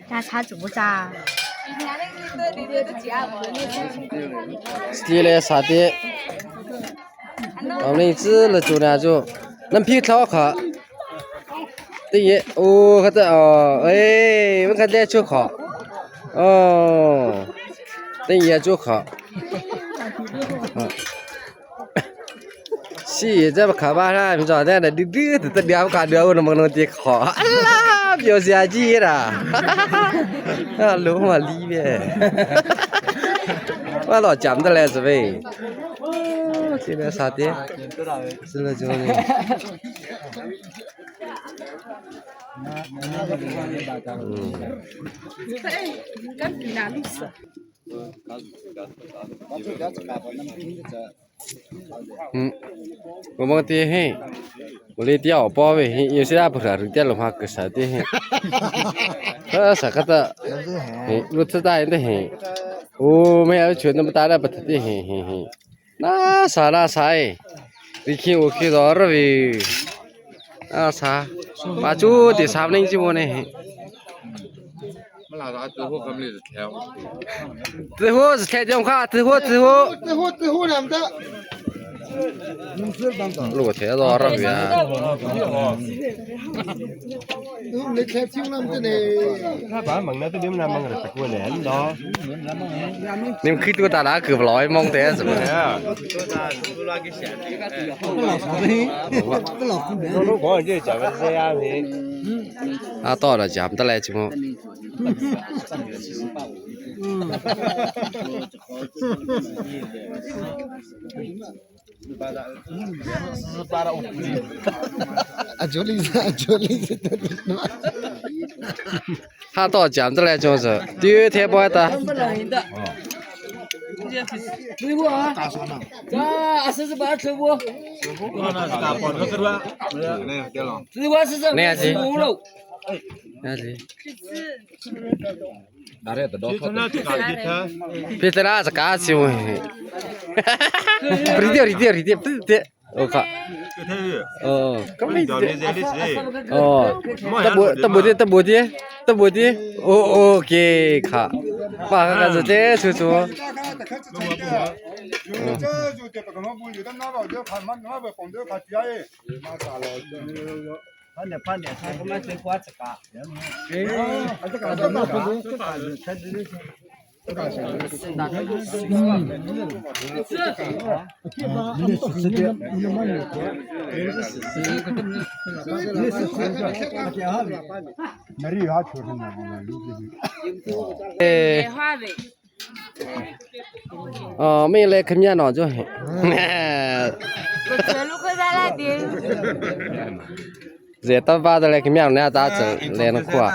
ຈາຊາຈຸບໍ່ຈາ ສະເຕເລ ສະເຕ ເອົານີ້ຊື້ລະຈູນາຈູ ນ້ຳພິກເທົາຂະ ຕິເຍ ໂອ ຂະຕະ ເອີ ເອີຍ ມັນຂະແດຈູຂະ ໂອ ຕິເຍຈູຂະ. ຊິຈະມາຂາບ້ານນະ ມີຈອດແດ່ ດື້ໆ ແຕ່ເດືອນກາເດືອນມັນຕິຂໍ ອາລາ ປຽວເສຍຈີດອະ ອາ ລົງມາລີແບ ວ່າຫຼໍ່ຈຳຕະແລສະເວຍ ຊິແບສາຕິ ຊິລະໂຈນີ້ ອືມ ອືມ ບໍ່ບາງທີເຮ ບໍ່ລີຕຽວປໍເວເຮ ອີຊິລາປະເທດຕຽວລະມາກະສາຕິເຮ ເອີ ສາກະຕະເຮ ລຸດສະຕາຍເດເຮ ໂອ ແມ່ເອົາຊວນຕຳຕາດາປະເທດເຮ ເຮ ເຮ ນາສາ ນາສາຍ ລິຄິວຄິວດອລລາວີ ອາສາ ປາຈູຕິສາມນິງຈິໂມເນ ມະລາວອາດຈະຮູ້ຄຳນີ້ແຖວ ຕິຮູ້ແຖວຈອງຄ່າ ຕິຮູ້ ຕິຮູ້ ຕິຮູ້ ຕິຮູ້ນຳຕະ ລູກແຖວດອລລາວີ ໃນແຖວທິວນຳຕະເນ ຖ້າບາງນະຕະດິມນຳມັນກະຕະໂກນແຫຼະດອ ນີ້ມັນຄືຕຸກຕາລາຄືບລອຍມອງແທ້ສະເໝີ ອາ ຕໍ່ລະຈຳຕະແລຈິໂມ ອາໂຈລີ ອາໂຈລີ ຫາຕໍ່ຈຳຕະແລຈົງເສີ ຕິເທບອຍຕາ ແນ່ຊິ ແນ່ຊິ Pitara saka siu. Rite, rite, rite, rite. Oka. Oh, kami. Oh, tabu, tabu dia, tabu dia, tabu dia. Oh, okay, kha. Pa kha sa te su su. Ê, ơ, mi lê kham nha nọ chứ. Dễ tao ba tao lê kham nha nọ ta chả lê nó khua.